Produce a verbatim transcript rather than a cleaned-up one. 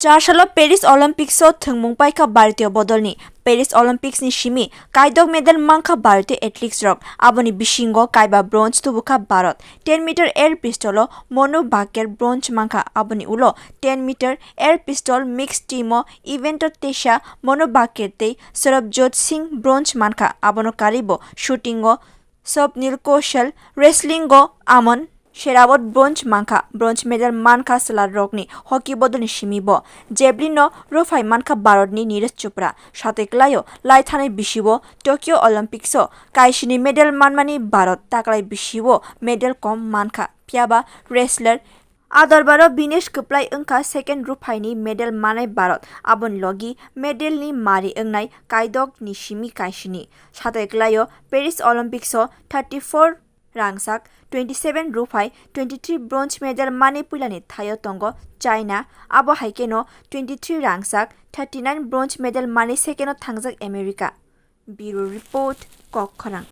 Char salo Paris Olympics o thwngmung paikha Bharatiya bodolni. Paris Olympics ni simi kaidok medal mankha Bharatiya athletics rok. Aboni bisingo kaiba bronze tubukha Bharat. Ten meter air pistol o Manu Bhaker bronze mankha. Aboni ulo ten meter air pistol mixed team o event o teisa Manu Bhaker tei Sarabjot Singh bronze mankha. Abono karibo shooting o Swapnil Kaushal, wrestling o Aman Sherawat bronze mankha. Bronze medal mankha swlar rokni hockey bodolni simi bo. Javelin no ruphai mankha Bharatni Neeraj Chopra. Satoi kwlaio lai thanai bisi o Tokyo Olympics o kaisini medal manmani Bharat taklai bisi o medal kom mankha. Phiyaba wrestler Adarbaro Binesh kwplai wngkha second ruphaini medal manai Bharat. Aboni logi medalni mari wngnai kaidokni simi kaisini. Satoi kwlaio Paris Olympics o thirty four rangchak, twenty seven ruphai, twenty three bronze medal manwi puilani thaio tongo China, abo hai kheno twenty three rangchak, thirty nine bronze medal manwi second o thangjak America. Bureau Report, Kokkhorang.